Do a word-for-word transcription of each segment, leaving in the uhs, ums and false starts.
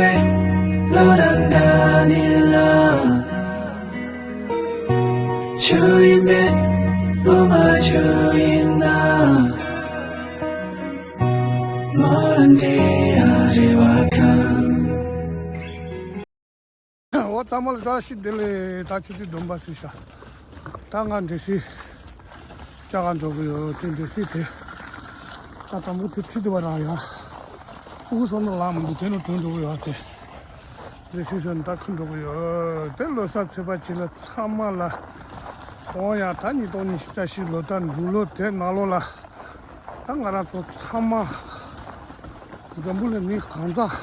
ལོ་དང་ཟླ་ནི་ལ། ཆུ་ཡིན་པས་ལོ་མ་ཆུ་ཡིན་ན། ལོ་རང་འདྲེ་ཡ་རེ་བ་ཁང་། འོ་ཚང་མ་ལ་བཀྲ་ཤིས་བདེ་ལེགས། ད་ཆུ་ཚོད་བདུན་པ་ཟིན་ཤག་ད་ང་འདྲེ་སྲིན་བཅའ་ག་འགྲོ་གི་ཡོད། དེ་འདྲེ་སྲིན་དེ་ད་དང་པོ་དེ་ཁྲིད་དུ་བ་རང་ཡ། ཨུ་སོ་ནོ་ལ་མི་འདུག་དེ་ནོ་དྲུང་འགྲོ་གི་ཡོད་དེ། འདྲེ་སྲིན་སོན་ད་ཁུ་འགྲོ་གི་ཡོད་དེ། ལོ་གསར་ཚེས་པ་གཅིག་ལ་ཚང་མ་ལ། འོ་ཡ་ད་ཉིས་སྟོང་ཉི་ཤུ་རྩ་བཞི་ལོ་ད་འབྲུག་ལོ་དེ་ནང་ལོ་ལ། ད་ང་རང་ཚོ་ཚང་མ་འཛམ་བུ་གླིང་མི་གང་ཟག་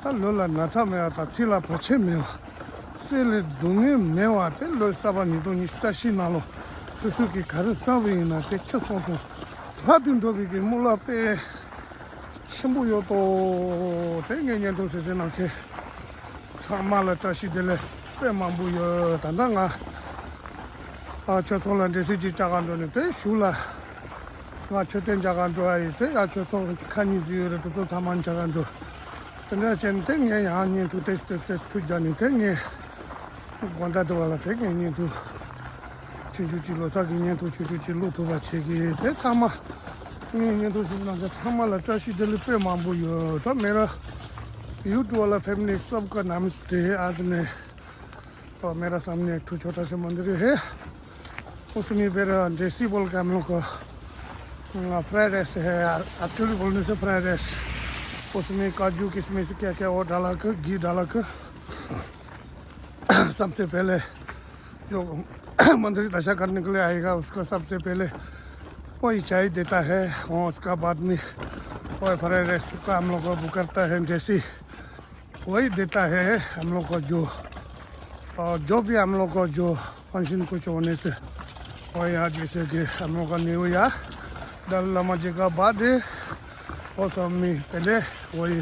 ད་ལོ་ལ་ན་ཚ་མེད་པ་དང་ཚེ་ལ་བར་ཆད་མེད་པ། སྲིད་ལ་སྡུག་བསྔལ་མེད་པ་དེ་ལོ་གསར་པ་ཉིས་སྟོང་ཉི་ཤུ་རྩ་བཞི་ནང་ལོ་སོ་སོ་གི་ག་རེ་བསགས་པ་ཡིན་ན་དེ་ཆོས་སོང་སོང་ལྷ་དུ་འགྲོ་བའི་གི་དམུ་ལ་དཔེ་ཆེན་པོ་ཡོད་དོ། དེ་ངས་བརྙན་ཐུང་བཟོས་བཟོས་གནང་མཁན་ཚང་མ་ལ་བཀྲ་ཤིས་བདེ་ལེགས་དཔེ་མང་པོ་ཡོད། ད་ལྟ་ང་ཨ་ཆོས་ཚོགས་ལ་འདྲེ་སྲིན་གཅིག་བཅའ་ག་འགྲོ་ནས་དེ་གཞུག་ལ་ང་མཆོད་རྟེན་བཅའ་ག་འགྲོ་ཡ་ཡིན། དེ་ཡང་ཆོས་ཚོགས་ཁ་གཉིས་ཅིག་ཡོད་རེད། དེ་ཚོ་ཚང་མ་བཅའ་ག་འགྲོ། དེ་འདྲ་བྱས་ནས་དེ་ངས་ཡང་བརྙན་ཐུང་ཏེས་ཏེས་ཏེས་ཐུགས་རྒྱག་ནས་དེ་ངས་དགོང་དག་དེ་བ་ལ་དེ་ངས་བརྙན་ཐུང་ཆུང་ཆུང་ཅིག་ལོ་གསར་གྱི་བརྙན་ཐུང་ཆུང་ཆུང་ཅིག་བླུག་ཐུབ་པ་བྱེད་ཀྱི། དེ་ཚང་མ་ངས་བརྙན་ཐུང་ཞིག་གནང་མཁན་ཚང་མ་ལ་བཀྲ་ཤིས་བདེ་ལེགས་དཔེ་མང་པོ་ཡོད། ད་मेरा YouTube वाला फैमिली सबको नमस्ते। आज मैं तो मेरा सामने एक ठो छोटा सा मंदिर है, उसमें फिर जैसी बोल के हम लोग को फ्राइड राइस है, एक्चुअली बोलने से फ्राइड राइस। उसमें काजू किशमिश क्या क्या वो डाला के, घी डाला के सबसे पहले जो मंदिर दर्शन करने के लिए आएगा उसको सबसे पहले वही चाय देता है, और उसका बाद में वही फ्राइड राइस का हम लोग को वो करता है, जैसे वही देता है हम लोग को जो, और जो भी हम लोग को जो फंक्शन कुछ होने से, और यहाँ जैसे कि हम लोग का न्यू ईयर, दलाई लामा जी का बर्थडे, वो सब में पहले वही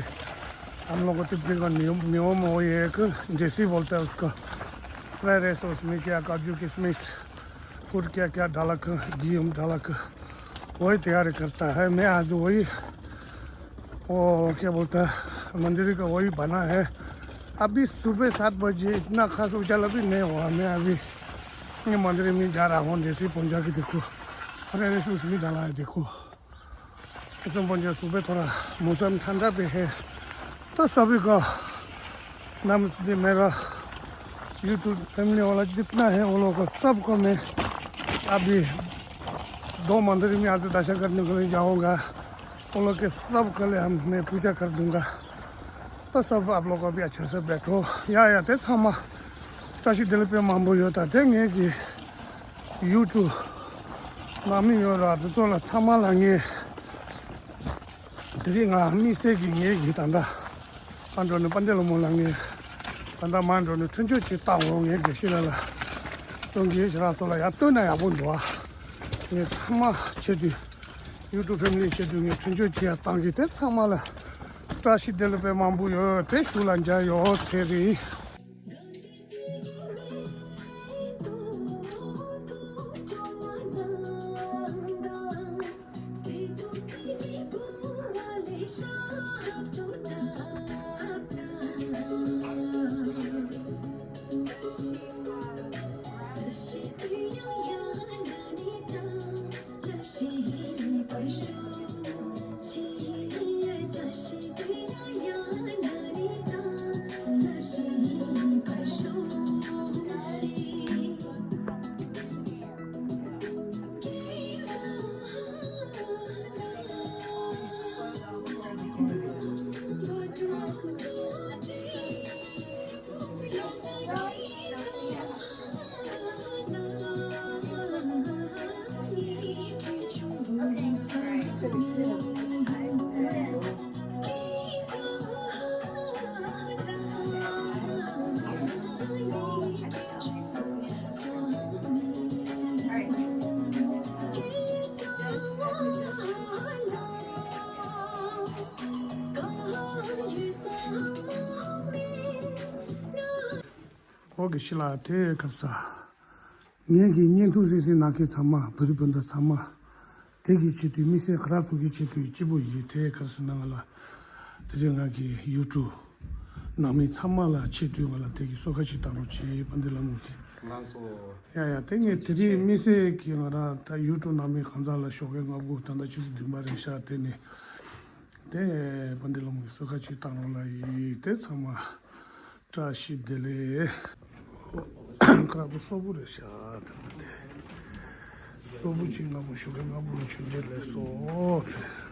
हम लोग को तिब्बती का नियम, नियम वही एक जैसी बोलता है उसको, फ्राइड राइस, उसमें क्या काजू किशमिश, फूड क्या क्या डाला कर, घी हम डाला कर, वही तैयारी करता है। मैं आज वही, वो क्या बोलता है, मंदिर का वही बना है। अभी सुबह सात बजे, इतना खास उजाला भी नहीं हुआ। मैं अभी ये मंदिर में जा रहा हूँ, जैसे पहुँचा के देखो, फ्राइड राइस उसमें डाला है, देखो। इस समय जो सुबह थोड़ा मौसम ठंडा भी है, तो सभी को नमस्ते। मेरा YouTube फैमिली वाला जितना है, वो लोग को सबको मैं अभी दो मंदिर में आज दर्शन करने के लिए जाऊंगा। वो लोग के सब के लिए हम, मैं पूजा कर दूंगा। तो सब आप लोग अभी अच्छा से बैठो। या या ते छामा चाची दिल पे मामू यो ता ते ངེད་ཀྱི་YouTube ནང་མི་ཡོད་ར། དེ་ཚོ་ལ་ཚང་མ་ལ་ངས་དེ་རིང་ང་དམིགས་བསལ་གྱི་ངེད་ཀྱི་ད་ལྟ་ཨ་འགྲོ་ནས་དཔལ་ལྡན་ལྷ་མོ་ལ་ངས་ད་ལྟ་མ་འགྲོ་ནས་འཕྲིན་བཅོལ་ཅིག་བཏང་འོང་། ངས་དགེ་བཤེས་ལགས་ལ་སྟོན་གྱི་ཞེ་དྲག་ཚོ་ལ་ཡང་སྟོན་ན་ཡག་པོ་འདུག་ཨ། ངས་ཚང་མ་ཆེད་དུ་YouTube ཕེམ་ལི་ཆེད་དུ་ངས་འཕྲིན་བཅོལ་ཅིག་ཡང་བཏང་གི། དེ་ཚང་མ་ལ་བཀྲ་ཤིས་བདེ་ལེགས་དཔེ་མང་པོ་ཡོད། དེ་གཞུག་ལ་མཇལ་ཡོད། ཚེ་རིང་། ཨོ་དགེ་བཤེས་ལགས་དེ་ག་ས། ངེད་ཀྱི་བརྙན་ཐུང་གཟིགས་གཟིགས་གནང་མཁན་ཚང་མ་བོད་རིགས་སྤུན་ཟླ་ཚང་མ་དེ་གི་ཆེད་དུ་དམིགས་བསལ་ཁ་རག་ཚོ་གི་ཆེད་དུ་སྐྱིད་པོ་ཡིན། དེ་ག་ས་ན་ང་ལ་དེ་རིང་ང་གི་ཡུ་ཊུབ་ ནང་མི་ཚང་མ་ལ་ཆེད་དུ་ང་ལ་དེ་གི་གསོལ་ཁ་ཞིག་བཏང་རོགས་གྱིས། དཔལ་ལྡན་ལྷ་མོ་གི། ལགས་སོ། ཡ་ཡ། དེ་ངས་དེ་རིང་དམིགས་བསལ་གྱི་ང་རང་ད་ཡུ་ཊུབ་ནང་མི་གང་ཟག་ལ་ཞོགས་ཀས་ལྔ་དགུ་ད་ལྟ་ཆུ་ཚོད་བདུན་པ་རེད་ཤག་དེ་ནས་དེ་དཔལ་ལྡན་ལྷ་མོ་གི་གསོལ་ཁ་ཞིག་བཏང་རོགས་ལ་ཡིན། དེ་ཚང་མ་བཀྲ་ཤིས་བདེ་ལེགས། ཁ་རག་ཏུ་སོག་པོ་རེད་ཤག་དེ་འདྲ་དེ། སོག་པོ་གཅིག་ལྔ་པོ་ཞོགས་ཀས་ལྔ་པོ་ལ་མཆོད་མཇལ་ལེགས་སོ།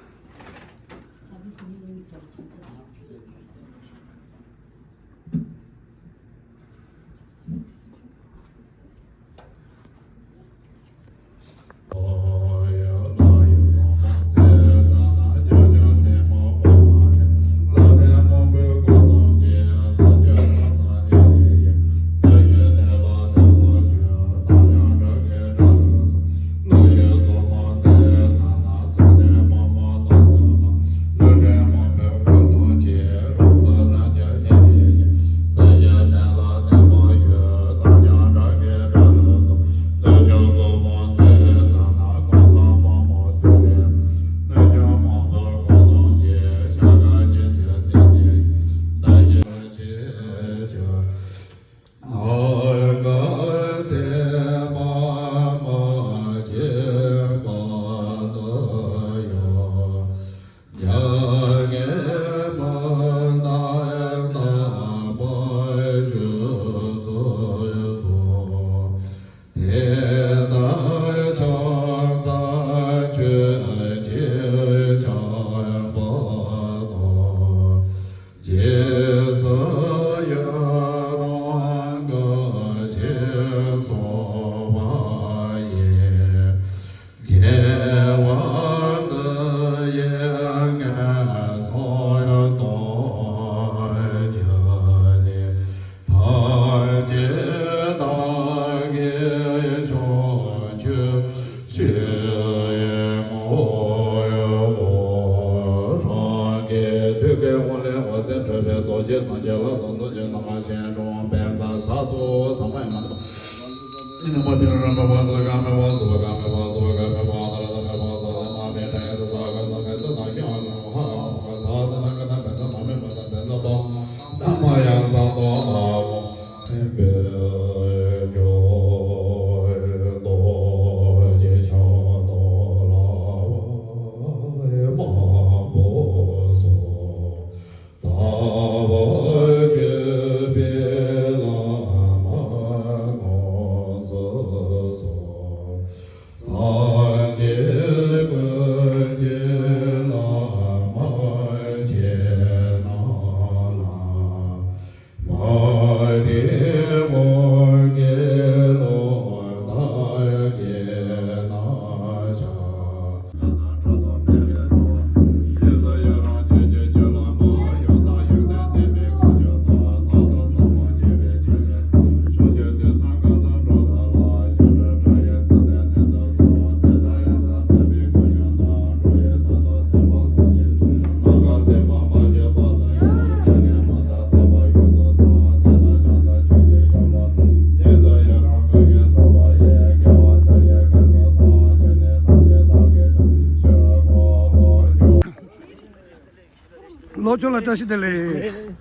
ལོ་ཆུང་ལ་བཀྲ་ཤིས་བདེ་ལེགས།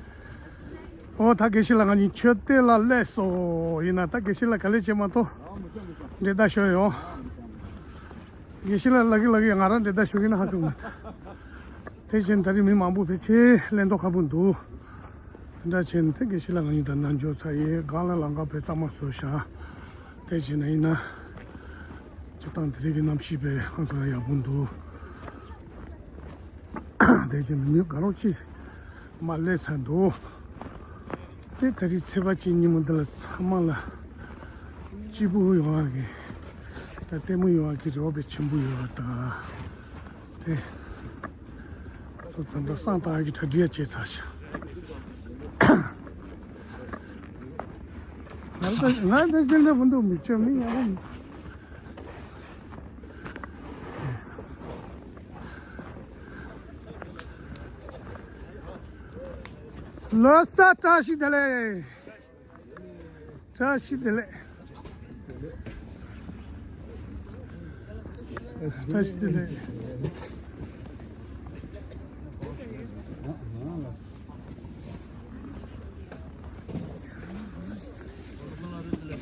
ཨོ་ད་དགེ་བཤེས་ལགས་ང་གཉིས་མཆོད་རྟེན་ལ་སླེབས་སོང་། ཡིན་ན་ད་དགེ་བཤེས་ལགས་ག་ལེ་བྱེད་མ་གཏོགས་འབྲེལ་ཟླ་ཞུ་ཡོང་། དགེ་བཤེས་ལགས་ལག་གི་ལག་གི་ང་རང་འབྲེལ་ཟླ་ཞུ་གི་ན་ཧ་གོ་མ་ཐལ། དེ་བཞིན་ད་རིང་མི་མང་པོ་ཕལ་ཆེར་གླེན་ཏོག་ཁ་པོ་འདུག་དེ་འདྲ་བྱས་ནས་དེ་དགེ་བཤེས་ལགས་ང་གཉིས་ད་ནང་འབྱོར་ཚར་ཡིན། སྒང་ལ་ལམ་ཁ་བས་གཙང་མ་བཟོས་ཤག་དེ་བྱས་ན་ཡིན་ན། སྤྱིར་བཏང་དེ་རིང་གི་གནམ་གཤིས་པས་ཧང་སང་ཡག་པོ་འདུག་དེ་བཞིན་མི་དགའ་རོགས་ཅིག་མ་སླེབས་ཚར་འདུག་དེ་ད་རིང་ཚེས་པ་གཅིག་ཉིན་མོ་འདི་ལ་ཚང་མ་ལ་སྐྱིད་པོ་ཡོང་བ་གི་ད་ལྟད་མོ་ཡོང་བ་གི་རེ་བ་དཔེ་ཆེན་པོ་ཡོད་པ་དང་། དེ་ཚོ་ད་ལྟ་བསང་བཏང་གི་གྲ་སྒྲིག་བྱས་ཚར་ཤག་ང་ད་ང་ད་ཅི་འདྲ་བུ་འདུག་མི་ཆོག་མི་ཡག་པོ་མི། ལོ་གསར་བཀྲ་ཤིས་བདེ་ལེགས། བཀྲ་ཤིས་བདེ་ལེགས། བཀྲ་ཤིས་བདེ་ལེགས།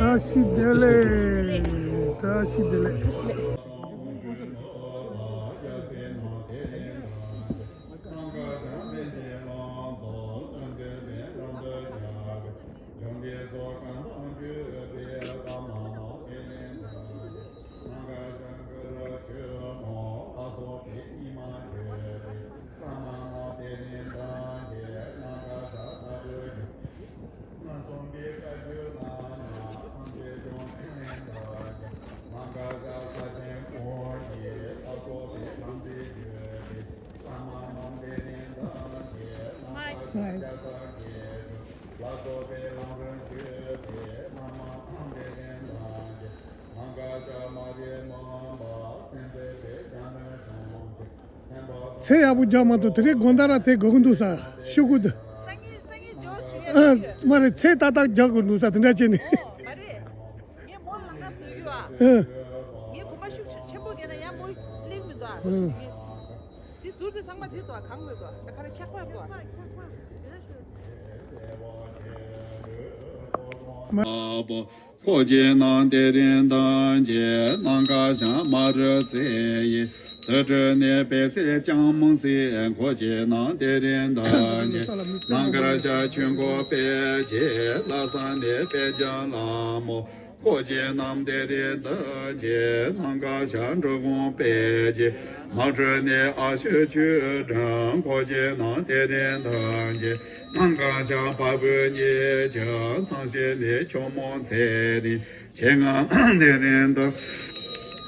བཀྲ་ཤིས་བདེ་ལེགས། བཀྲ་ཤིས་བདེ་ལེགས། ཚེ་ཡག་པོ་རྒྱག་མ་ཐུབ། དེ་རིང་དགོང་དག་ར་དེ་དགོས་ཀྱི་འདུག་ས་ཤོག་གུ་འདུག་སང་ཉིན་སང་ཉིན་འཇོག་ཞུ་ཡ། ཨ་མ་རེད། ཚེ་ཏག་ཏག་རྒྱག་དགོས་འདུག་ས་དེ་འདྲ་བྱས་ནས། ཨོ་མ་རེད། ངས་མོ་ལ་ལངས་ཀ་ཟེར་རྒྱུ་ཨ། ཨ་ངས་གོམ་པ་ཤུགས་ཆེན་པོ་བརྒྱབ་ན་ཡང་མོ་གླེང་མི་འདུག་ཨ། ཨ་འདི་ཟུར་དེ་ཚང་མ་དེ་འདུག་ཨ། གང་མི་འདུག་ཨ། ཁ་ར་འཁྱག་པ་འདུག་ཨ། མ། འཁོར་གྱི་ནང་དེ་རིང་དང་བཅས་ནམ་མཁའ་བྱང་མ་རུ་རྩེ་ཡི། ཚུལ་ཁྲིམས་ནི་དཔལ་བརྩེགས་ལྕམ་མོ་སྲས། འཁོར་གྱི་ནང་དེ་རིང་དང་བཅས་ནམ་མཁར་ཤར་ཆོས་འཁོར་དཔལ་གྱི། ལྷ་ས་ནི་དཔལ་གྱི་ལྷ་མོ། འཁོར་བཅས་རྣམས་དེ་རིང་འདུ་བྱེད། ནམ་མཁའ་ཤར་འགྲོ་མགོན་དཔལ་གྱི། མ་དྲོས་ནས་ཨ་ཤོད་ཆོས་སྒྲོན། འཁོར་བཅས་རྣམས་དེ་རིང་འདུ་བྱེད། ནམ་མཁའ་ཤར་དཔལ་བོད་གཉིས་ཀྱི། མཚམས་བཞི་ནས་ཆུ་མོ་ཚེ་རིང་། ཆེ་ལྔ་དེ་རིང་འདུ།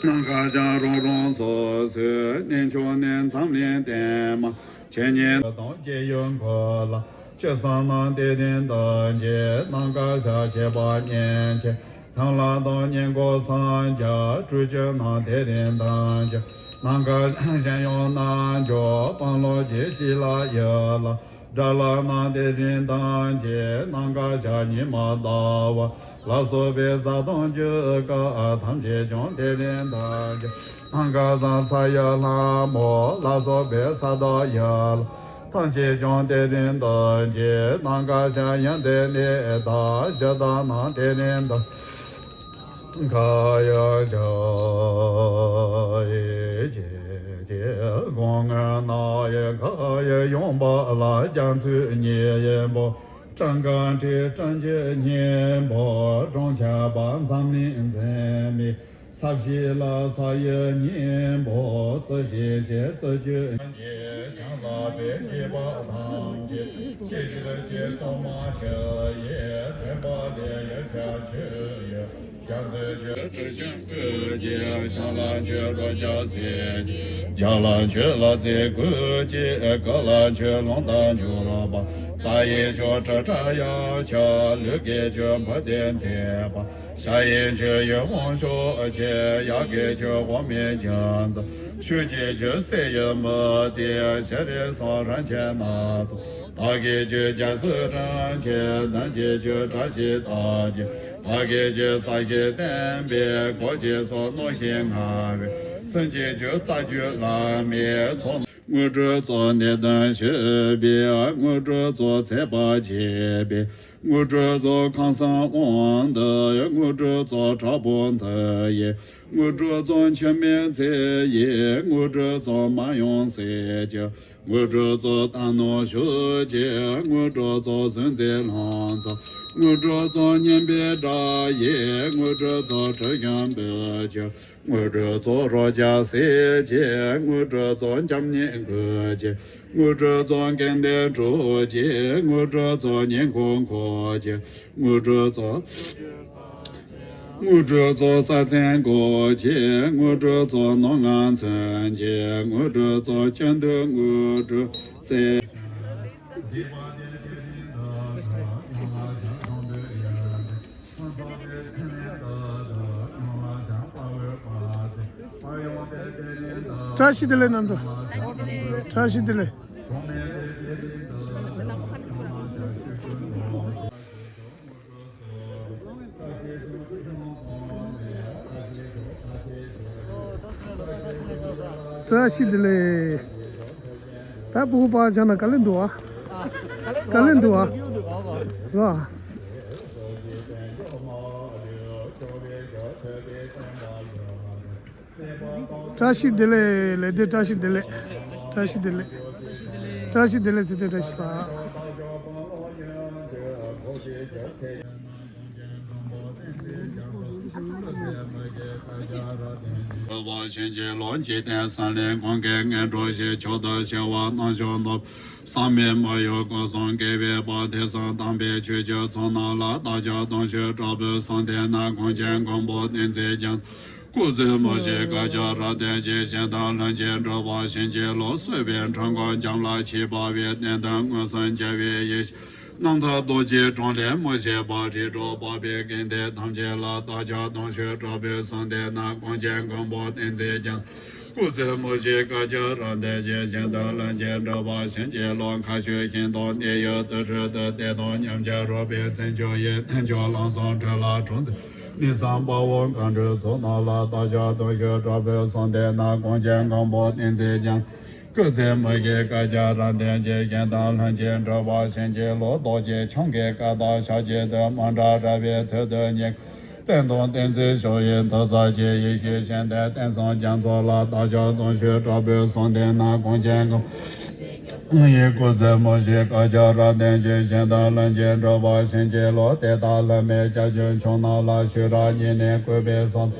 ནམ་མཁའ་ཤར་རོང་རོང་སོ་སོའི། གནས་མཆོག་ནི་འཛམ་གླིང་བརྟན་མ། ཆེ་གཉིས་དང་བཅས་ཡུལ་འཁོར་ལ། ཆོས་བཟང་རྣམས་དེ་རིང་འདུ་བྱེད། ནམ་མཁའ་ཤར་ཁྱད་པར་གཉིས་ཆེ། ཐང་ལྷ་དང་སྙན་ཁོག་སངས་རྒྱས། སྤྲུལ་སྐྱོང་རྣམས་དེ་རིང་འདུ་བྱེད། ནམ་མཁའ་ཤར་གཞན་ཡང་རྣལ་འབྱོར། དཔང་ལོ་རྗེ་ཞི་ལ་ཡི་ལ། དགྲ་ལྷ་རྣམས་དེ་རིང་འདུ་བྱེད། ནམ་མཁའ་ཤར་ཉི་མ་ཟླ་བ་ལ་སོགས་པའི་གཟའ་དང་རྒྱུ་སྐར་ཐམས་ཅད་ཀྱང་དེ་རིང་འདུ་བྱེད། ནམ་མཁའ་ཤར་ས་གཡོ་ལྷ་མོ་ལ་སོགས་པའི་ས་བདག་ཡི་ལ་ཐམས་ཅད་ཀྱང་དེ་རིང་འདུ་བྱེད། ནམ་མཁའ་ཤར་ཡོན་ཏན་གནས་དང་གཞི་བདག་རྣམས་དེ་རིང་འདུ། མཁའ་ཡི་ཞལ་ཡི་རྗེ་ཅེས་སྒོ་ངའི་ནགས་ཡི་མཁའ་ཡི་ཡངས་པ་ལ། རྒྱ་མཚོའི་ཉི་ཟེར་པོ། སྤྲིན་དཀར་འཁྲིགས་སྤྲིན་གྱི་སྙིང་པོ། གྲོང་ཁྱབ་པ་འཛམ་གླིང་འཛིན་མའི། ས་གཞི་ལ་ས་ཡི་སྙིང་པོ། རྩི་ཤིང་བཞད་རྩི་བཅུད་ཀྱི། ཞིང་ལ་བས་སྐྱེས་པ་ཐམས་ཅད། ཤེས་བཞིན་གྱི་གཙོ་མ་ཆུ་ཡིས། མཁྲེགས་པ་ལས་ཡོན་ཆབ་ཆུ་ཡི། རྒྱ་མཚོའི་ཆུ་དྲི་ཞིམ་སྤོས་ཀྱི། ཞིང་ལ་མཆོད་རོ་རྒྱ་སེར་གྱི། རྒྱ་ལ་མཆོད་ལྷ་རྫས་བཀོད་ཀྱི། གོས་ལ་མཆོད་རླུང་རྟ་མཆོག་པ། རྟ་ཡི་མཆོག་ཁྲི་ཕྲག་ཡ་ཆ། ལུས་ཀྱི་མཆོག་འབུམ་སྡེ་མཛེས་པ། ཤ་ཡི་མཆོག་ཡུ་བོང་ཤོག་ཆེ། གཡག་གི་མཆོག་འོ་མའི་རྒྱ་མཚོ། ཤུགས་ཀྱི་མཆོག་སྲེ་ཡི་མུ་ཏིག་ཞལ་རས་སམ་རིན་ཆེན་སྣ་ཚོགས། དག་གི་མཆོག་རྒྱ་མཚོའི་རིན་ཆེན། རྫམ་གྱི་མཆོག་བཀྲ་ཤིས་རྟགས་བརྒྱད། བག་གི་མཆོག་ས་གཞི་བརྟན་པའི། གོ་འབྱེད་སོགས་རྣོ་ཞིང་ངར་བའི། མཚོན་གྱི་མཆོག་རྩ་རྒྱུད་བླ་མའི་ཚོགས། དངོས་གྲུབ་རྫོགས་ནད་གདོན་ཞི་བའི། དངོས་གྲུབ་རྫོགས་ཚེ་དཔག་བྱེད་པའི། དངོས་གྲུབ་རྫོགས་ཁང་བཟང་དབང་འདུས། དངོས་གྲུབ་རྫོགས་དྲག་པོ་མཐུ་ཡི། དངོས་གྲུབ་རྫོགས་འཆི་མེད་ཚེ་ཡི། དངོས་གྲུབ་རྫོགས་མ་ཡུམ་སྲས་ཀྱི། དངོས་གྲུབ་རྫོགས་རྟ་ནོར་ཕྱུགས་ཀྱི། དངོས་གྲུབ་རྫོགས་བཟུང་འཛིན་ལྷུན་ཚོགས། དངོས་གྲུབ་རྫོགས་སྙན་པའི་སྒྲ་ཡི། དངོས་གྲུབ་རྫོགས་དྲི་ཞིམ་སྤོས་ཀྱི། དངོས་གྲུབ་རྫོགས་རོ་བརྒྱ་སེར་གྱི། དངོས་གྲུབ་རྫོགས་འཇམ་མཉེན་གོས་ཀྱི། དངོས་གྲུབ་རྫོགས་སྐལ་ལྡན་གྲོགས་ཀྱི། དངོས་གྲུབ་རྫོགས་སྙིང་ཁོང་འཁོར་གྱི། དངོས་གྲུབ་རྫོགས། དངོས་གྲུབ་རྫོགས་ས་མཚན་འཁོར་གྱི། དངོས་གྲུབ་རྫོགས་སྣང་ངམ་མཚོན་གྱི། དངོས་གྲུབ་རྫོགས་སྤྱི་འདུས་དངོས་གྲུབ་རྩལ། བཀྲ་ཤིས་བདེ་ལེགས་རྣམ་གྲོལ། བཀྲ་ཤིས་བདེ་ལེགས། བཀྲ་ཤིས་བདེ་ལེགས། ད་ཕྲུ་གུ་པར་ཆགས་ན་དཀའ་ལས་འདུག་ཨ། དཀའ་ལས་འདུག་ཨ། རོ། བཀྲ་ཤིས་བདེ་ལེགས། ལེགས་བདེ། བཀྲ་ཤིས་བདེ་ལེགས། བཀྲ་ཤིས་བདེ་ལེགས། བཀྲ་ཤིས་བདེ་ལེགས། ཚེ་བརྟན་བཀྲ་ཤིས་པ། གྲུབ་པ་བྱིན་གྱིས་རློབ་འཇིག་རྟེན་གསུམ་ལས་གང་གི་ངན་འགྲོ་ཞི། མཆོག་ཏུ་ཞི་བ་རྣམ་གཞག་ནོར། བསམ་མེད་མི་གཡོ་སྐུ་གསུམ་དགེ་བའི་དཔལ། ཐོས་བསམ་དམ་པའི་ཆོས་ཀྱི་ཚོགས་རྣམས་ལ། བདག་ཅག་དུང་ཕྱུར་དྲག་པོས་གསོལ་འདེབས་ན། གངས་ཅན་མགོན་པོ་བསྟན་འཛིན་རྒྱ་མཚོ། སྐུ་ཚེ་མི་ཤིགས་བསྐལ་བརྒྱར་རབ་བརྟན་ཅིང་། གཞན་དང་ལྷན་ཅིག་འགྲོ་བ་གཤིན་རྗེའི་ལོ། གསོད་པའི་འཕྲང་སྒོ་འཇོམས་ལ་མཆིས་པ་བའི། བསྟན་དོན་མངོན་སུམ་འཇལ་བའི་ཡེ་ཤེས། རྣམ་ཐར་རྡོ་རྗེའི་གྲོང་ལས་མི་ཤེས་པ། རིགས་དྲུག་འཕགས་པའི་དགེ་འདུན་ཐམས་ཅད་ལ། བདག་ཅག་དུང་ཕྱུར་དྲག་པོས་གསོལ་འདེབས་ན། གངས་ཅན་མགོན་པོ་བསྟན་འཛིན་རྒྱ། སྐུ་ཚེ་མི་ཤིགས་བསྐལ་བརྒྱར་རབ་བརྟན་ཅིང་། གཞན་དང་ལྷན་ཅིག་འགྲོ་བ་གཤིན་རྗེའི་ལོ། མཁའ་སྤྱོད་ཤིང་དང་གནས་ཡུལ་དུར་ཁྲོད་དུ། བདེ་སྟོང་ཉམས་བྱེད་རོལ་པའི་རྩེ་མཆོག་ཡིན། རྣལ་འབྱོར་ལམ་གསུམ་བགྲོད་ལ་དྲུང་འཚོ། གནས་བཟང་དཔའ་བོ་མཁའ་འགྲོའི་ཚོགས་རྣམས་ལ། བདག་ཅག་དུང་ཕྱུར་དྲག་པོས་གསོལ་འདེབས་ན། གངས་ཅན་མགོན་པོ་བསྟན་འཛིན་རྒྱ། སྐུ་ཚེ་མི་ཤིགས་བསྐལ་བརྒྱར་རབ་བརྟན་ཅིང་། གཞན་དང་ལྷན་ཅིག་འགྲོ་བ་གཤིན་རྗེའི་ལོ། རྡོ་རྗེ་འཆང་གི་བཀའ་དང་ཞལ་གྱིས་བསྟན། མཎྜལ་བསྒྲལ་བའི་དུས་སུ་ཉིད། བསྟན་དང་བསྟན་འཛིན་ཕྱོགས་བཞིར་ཐོབ་ཚར་གྱི། ཡེ་ཤེས་ཤིང་རྟ་བསྟན་སྲུང་རྒྱ་མཚོ་ལ། བདག་ཅག་དུང་ཕྱུར་དྲག་པོས་གསོལ་འདེབས་ན། གངས་ཅན་མགོན། ཡི་སྐུ་ཚེ་མུ་བཞི་བསྐལ་བརྒྱར་བརྟན་ཅིང་། གཞན་དོན་ལྷུན་གྱིས་འགྲུབ་པར་བྱིན་གྱིས་རློབས། དེ་ལྟར་བླ་མའི་བྱ་རྒྱུད་ཕྱོགས་རྣམས་ལ། ཞུ་རགས་ཉེར་གཉིས་བཀོད་པའི་གསང་།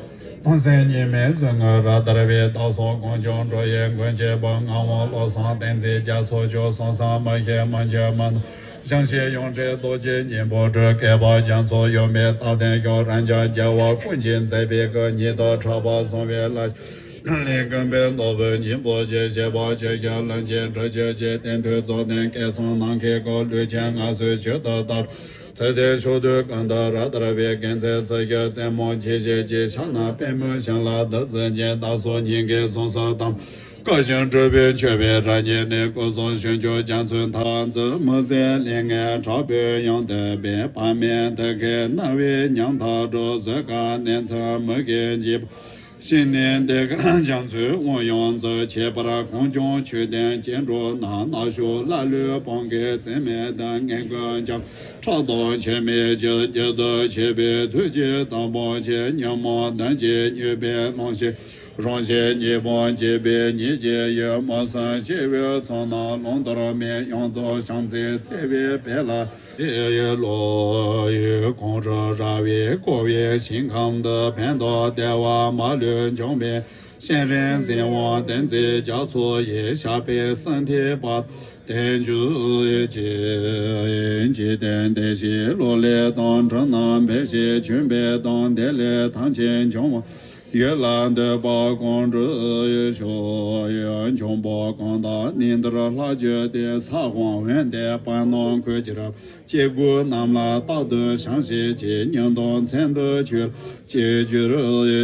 ལྷུང་བཟེད་གཉིས་མེད་གཟུངས་སྔགས་རབ་བཏར་བའི། བདག་སོགས་དཀོན་མཆོག་འགྲོ་བའི་མགོན་བཅས་པ། ངག་དབང་བློ་བཟང་བསྟན་འཛིན་རྒྱ་མཚོ་མཆོག །གསང་གསུམ་མི་ཤེས་མི་འགྱུར་མི་སྣང་། ཞང་ཞུང་ཡོངས་གྲགས་རྡོ་རྗེ་སྙིང་པོ་གྲུབ། བསྐལ་པ་རྒྱ་མཚོ་ཡོལ་མེད་རྟག་བརྟན་སྐྱོང་། རབ་འབྱམས་རྒྱལ་བ་ཀུན་གྱི་མཛད་པའི་སྐུ། ཉིད་དུ་གྲགས་པ་བཟང་བའི་ལྷ། ལས་ཀུན་པའི་ནོར་བུ་སྙིང་པོ་ཆེ། བཞད་པ་ཆོས་ཀྱི་གླིང་ཆེན་གྲུབ་གྱུར་ཅིག །རྟེན་མཐུན་རྫོགས་ལྡན་སྐལ་བཟང་ནམ་མཁའི་སྐུ། ལུས་ཅན་ངལ་གསོའི་མཆོད་དུ་བསྟར། ཚུལ་ལྡན་ཕྱོགས་དུས་ཀུན་ཏུ་རབ་བསྟར་བའི། དགེ་མཚན་ཚུལ་བཞིན་རྗེས་བཞིན་ལ། རྩེ་མོ་བྱིན་གླགས་བདུད་རྩི་ཅན། བདག་སོགས་སྙིང་གའི་ཟུངས་སུ་དམ། བཀའ་བཞིན་སྒྲུབ་པའི་མཆོད་པའི་རང་ཉིད་ནི། སྐུ་གསུང་ཞིང་མཆོག་རྒྱ་མཚོའི་མཐར། འཛུལ་མི་ཟད་ལས་ངན་དྲག་པོས་ཡང་བཏུལ་བའི། དཔག་མེད་མཐུ་དཀའི་རྣ་བའི་ཉམ་ཐག་སྒྲོག །གཟུགས་ཀྱི་གནས་ཚང་མུ་གེའི་འཇིགས་པ། ཞི་གནས་བདེ་དཀར་རྒྱ་མཚོའི་དབང་ཡང་སྩོལ། ཁྱད་པར་གངས་ལྗོངས་ཆོས་ལྡན་སྐྱེ་འགྲོ་རྣམས། ནག་ཕྱོགས་ཀླ་ཀློའི་སྤང་ཁའི་རྩེ་མོ་དང་། ངན་སྐུལ་འཇོམས་ཕྲག་དོག་ཆོས་མེད་ཀྱི། རྒྱུད་དུ་ཆད་པའི་མཐུ་ཆེན་དང་པོ་ཆེ། ཉོན་མོངས་གདོན་གྱིས་མྱོས་པའི་རླུང་ཞིག །རང་གཞན་གཉིས་པོ་འགྱེད་པའི་ཉིད་ཀྱི་ཡུལ། མ་སྲིང་སྐྱེ་བོའི་ཚོགས་རྣམས་ལོངས་སྟོར་མེད། ཡོངས་རྫོགས་བྱམས་བརྩེའི་བརྩེ་བའི་དཔལ་ལ། ཡི་ལོ་ཡི་གངས་རི་ར་བས་བསྐོར་བའི་ཞིང་ཁམས་འདི། ཕན་དང་བདེ་བ་མ་ལུས་འབྱུང་བའི། སྤྱན་རས་གཟིགས་དབང་བསྟན་འཛིན་རྒྱ་མཚོ་ཡི། ཞབས་པད་སྲིད་མཐའི་བར་བརྟན་གྱུར་ཅིག །འཇིག་རྟེན་བདེ་གཤེགས་གློག་ལས་དང་། འབྲུ་རྣམས་འབེབས་ཤིང་ལྗོན་པའི་མདངས། བདེ་ལེགས་ཐམས་ཅད་འབྱུང་བ། ཡུལ་ལ་འདོད་པ་གང་འགྲུབ་ཤོག །ཡུལ་འབྱུང་པོ་གང་དག་གནས་འདིར་ལྷག་གྱུར་ཏེ། ས་གོང་འོད་ལྡན་བར་སྣང་ཁུག་ཀྱི་རབ། སྐྱེ་དགུ་རྣམས་ལ་རྟག་ཏུ་བྱང་ཞིང་གཅེས། ཉོན་དང་མཚན་དུ་ཆོས་སྐྱེ་གྱུར་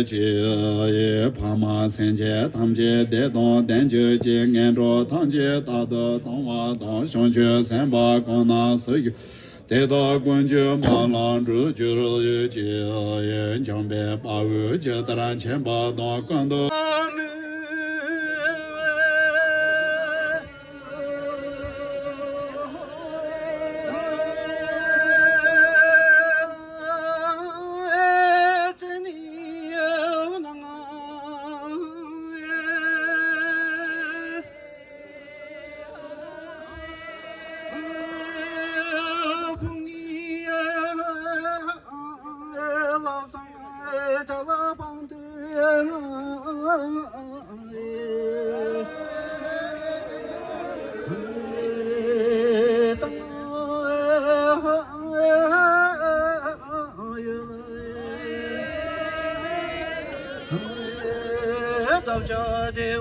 ཅིག །ཕ་མ་སེམས་ཅན་ཐམས་ཅད་བདེ་དང་ལྡན་གྱུར་ཅིག །ངན་འགྲོ་ཐམས་ཅད་རྟག་ཏུ་སྟོང་བ་དང་། བྱང་ཆུབ་སེམས་དཔའ་གང་རྣམས་སུ་གྱུར། དེ་དག་ཀུན་གྱི་སྨོན་ལམ་འགྲུབ་གྱུར་ཅིག །འཇམ་དཔལ་དཔའ་བོས་ཇི་ལྟར་མཁྱེན་པ་དང་། ཀུན་ཏུ། དེ་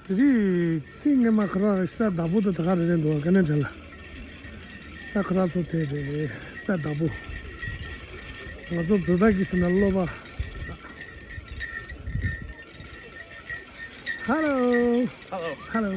རིང་ཚེས་སྔོན་མ་ཁོ་རང་ས་བདག་པོ་དང་ད་ག་རེ་རེད་འདུག །ག་ནས་འདྲ་ལ། ད་ཁོ་རང་ཚོ་དེ་རེད་ས་བདག་པོ། ང་ཚོ་བོད་པ་གི་ཟེར་ན་སློབ་པ། Hello. Hello. Hello.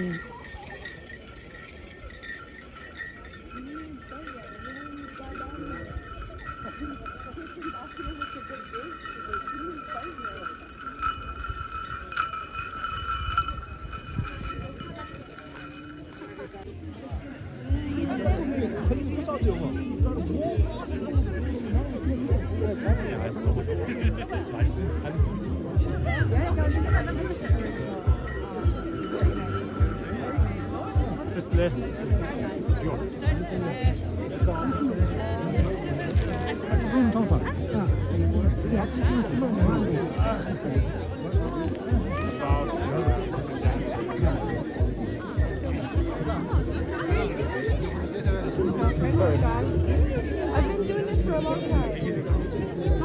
I've been doing this for a long time.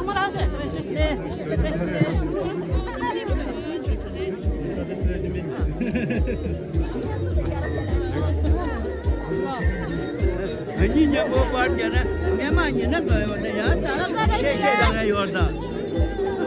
ང་གཉིས་མཉམ་པོ་པར་བརྒྱབ་ན་སྔས་མ་ཉིན་ན་ཚོ་ཡོད་ད་ཡང་ད་ཤེས་ཤེས་དང་ཡོད་ད།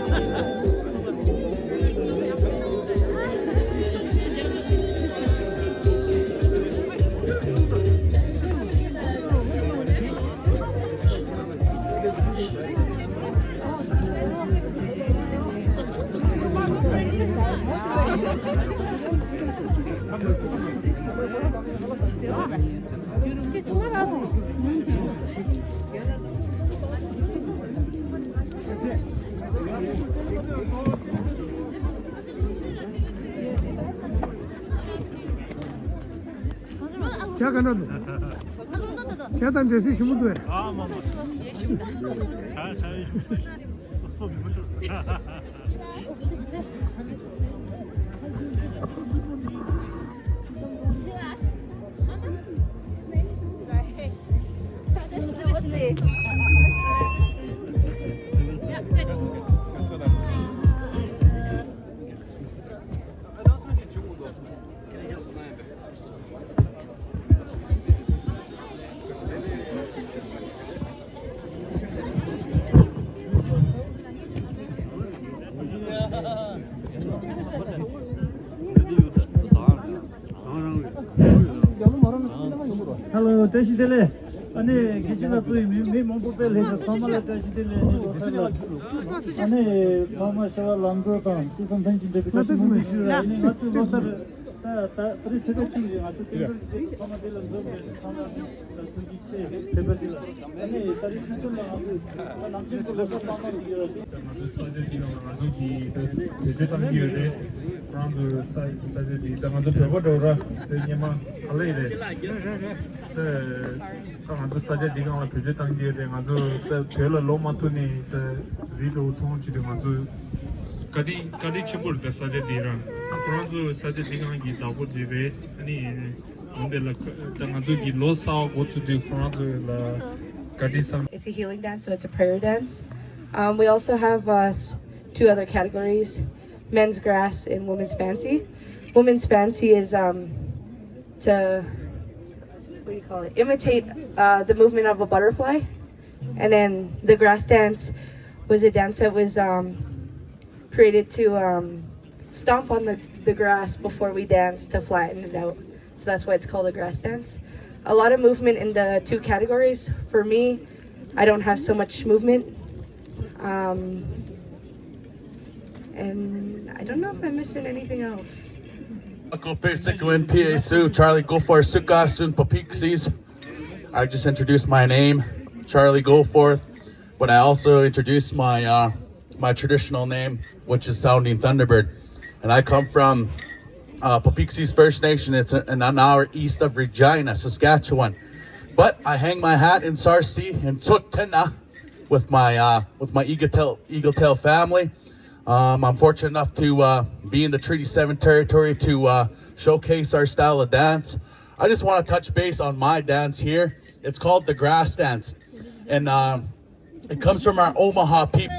ཇ་ག་འདྲ་འདུག་ཇ་དང་འབྲས་སིལ་ཞིམ་པོ་འདུག་ཨེ། ཨ་མ་མ། ཇ་ཇ་ཞིམ་པོ་སོ་སོ་མི་མ་ཤོར། Hello, བཀྲ་ཤིས་བདེ་ལེགས། ཨ་ནི་དགེ་བཤེས་ལགས་ཚོ་ཡི་མི་མི་མང་པོ་དཔེ་སླེབས་ཤག་ཚང་མ་ལ་བཀྲ་ཤིས་བདེ་ལེགས། ཨ་ནི་ལོ་གསར་ཨ་ནི་ཚང་མ་ཤ་བ་ལམ་འགྲོ་དང་ཅི་བསམ་ཐེངས་ཅིག་འགྲུབ་པའི་བཀྲ་ཤིས་སྨོན་འདུན་ཞུ་ར། ཨ་ནི་ང་ཚོའི་ལོ་གསར་ད་ད་ད་རེས་ཚེས་པ་གཅིག་རེད། ང་ཚོ་དེ་འདྲ་གི་ཚང་མ་དེ་ལ་འཛོམས་ནས་ཚང་མ་ལ་སྲུང་སྐྱོབ་ཆེད་ཕེབས་པ་དེ་ལ་ཨ་ནི་ད་རེས་ཁྲི་སྟོན་ལ་ང་ཚོས་ད་ནམ་རྒྱུན་གྱི་ལོ་གསར་བཏང་སྟངས་ཅིག་ཡོད་ར། དེ་ང་ཚོའི་ས་ཆ་འདི་ལ་ང་ཚོ་གིས་ད་བེད་སྤྱོད་གཏང་གི་ཡོད་རེད། ཁོ་རང་ཚོའི་ས་ས་ཆ་འདི་ད་ང་ཚོ་བོད་པ་འདྲ་བོ་ར་དེ་སྔོན་མ་ག་ལ་ཡིན་རེད། ད་ད་ང་ཚོ་ས་ཆ་འདི་སྒང་ལ་བེད་སྤྱོད་གཏང་གི་ཡོད་རེད། ང་ཚོ་ད་བོད་ལ་ལོག་མ་ཐུབ་ནས་ད་རི་འགྲོ་ཐུབ་ཆེད་དུ་ང་ཚོ་བཀའ་དྲིན་བཀའ་དྲིན་ཆེན་པོ་རེད། ད་ས་ཆ་འདི་རང་ཁོ་རང་ཚོ་ས་ཆ་འདི་སྒང་གི་བདག་པོ་ཅིག་རེད། ཨ་ནི་འོན་ཏེ་ལ་ད་ང་ཚོ་གི་ལོ་གསར་པ་འགོ་ཚུགས་དུས་ཁོ་རང་ཚོ་ལ་བཀའ་དྲིན་བསམ། It's a healing dance, so it's a prayer dance. Um, we also have uh, s- two other categories, men's grass and women's fancy. Women's fancy is um, to, what do you call it? Imitate uh, the movement of a butterfly. And then the grass dance was a dance that was um, created to um, stomp on the, the grass before we dance to flatten it out. So that's why it's called a grass dance. A lot of movement in the two categories. For me, I don't have so much movement. Um, and I don't know if I'm missing anything else. Uncle Pay Sikuin, P A Su, Charlie Goforth, Suka Sun Papixis. I just introduced my name, Charlie Goforth, but I also introduced my uh, my traditional name, which is Sounding Thunderbird. And I come from uh, Papixi's First Nation. It's a- an hour east of Regina, Saskatchewan. But I hang my hat in Sarsi and Tsuktena with my uh, with my Eagle Tail, Eagle Tail family. Um, I'm fortunate enough to uh, be in the Treaty Seven territory to uh, showcase our style of dance. I just want to touch base on my dance here. It's called the grass dance, and um, it comes from our Omaha people.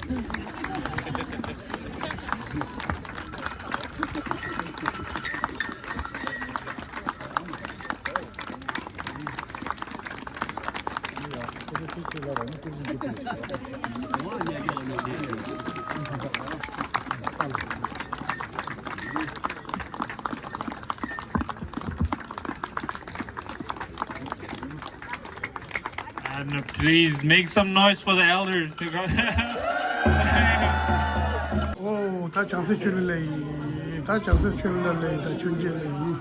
And please make some noise for the elders. ཨོ། ད་བྱང་སེམས་ཆོས་གླིང་ལ་ཡིན། ད་བྱང་སེམས་ཆོས་གླིང་ལ་ཡིན། ད་ཆོས་འབྱེད་ལ་ཡིན།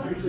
Thank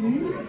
you.